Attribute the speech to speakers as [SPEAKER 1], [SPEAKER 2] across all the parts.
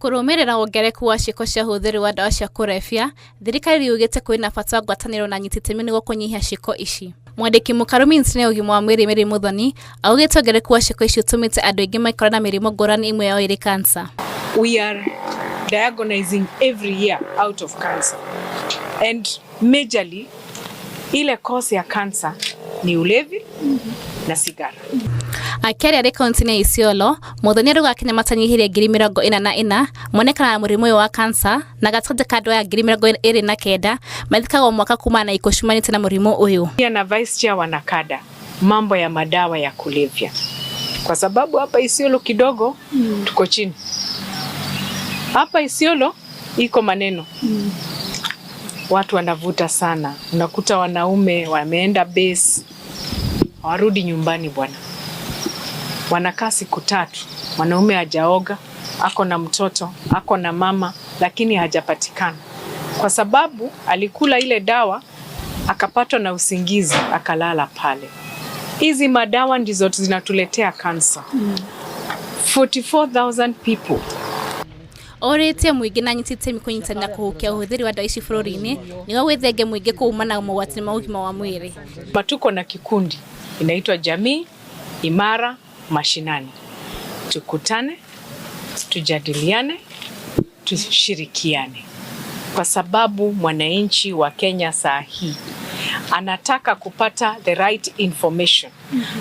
[SPEAKER 1] Kũrũmĩrĩra wongerereku wa ciĩko cia ũhũthĩri wa ndawa cia kũrebia, thirikari yugĩte kwĩna bata wa ngwatanĩro na anyiti itemi nĩguo kũnyihia ciĩko ici. Mwandĩki mũkaru ministry ya ũgima wa mwĩrĩ Mary Muthoni augĩte wongerereku wa ciĩko ici ũtũmĩte andũ aingĩ maikore na mĩrimũ ngũrani, ĩmwe yao ĩrĩ cancer.
[SPEAKER 2] We are diagnosing every year out of cancer, and majorly ile cause ya cancer ni ulevi na sigara.
[SPEAKER 1] Akĩaria arĩ kaunti-inĩ ya Isiolo, Muthoni arauga Akenya matanyihĩire 44,000 monekana na mũrimũ ũyũ wa cancer, na gatagatĩ ka andũ aya 29,000 mathikagwo mwaka kumana na ikuũ ciumanĩte na mũrimũ ũyũ.
[SPEAKER 2] Pia na vice chair wa NACADA mambo ya madawa ya kulevya, kwa sababu hapa Isiolo kidogo tuko chini. Hapa Isiolo iko maneno watu wanavuta sana, unakuta wanaume wameenda base, hawarudi nyumbani bwana, wanakaa siku 3, mwanaume hajaoga, ako na mtoto, ako na mama, lakini hajapatikana kwa sababu alikula ile dawa akapatwa na usingizi akalala pale. Hizi madawa ndizo zinatuletea kansa. 44,000 people.
[SPEAKER 1] Orĩtie mũingĩ na anyiti itemi kũnyitanĩra kũhukia ũhũthĩri wa ndawa ici bũrũri-inĩ nĩguo gwĩthenge mũingĩ kuumana na mogwati ma ũgima wa mwĩrĩ.
[SPEAKER 2] Tuko na kikundi inaitwa Jamii Imara Mashinani. Tukutane, tujadiliane, tushirikiane, kwa sababu mwananchi wa Kenya saa hii anataka kupata the right information.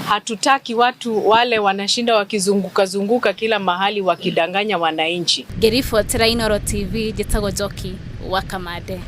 [SPEAKER 2] Hatutaki watu wale wanashinda wakizunguka zunguka kila mahali wakidanganya wananchi.
[SPEAKER 1] Ngĩribotera Inooro TV, njĩtagwo Njoki wa Kamande.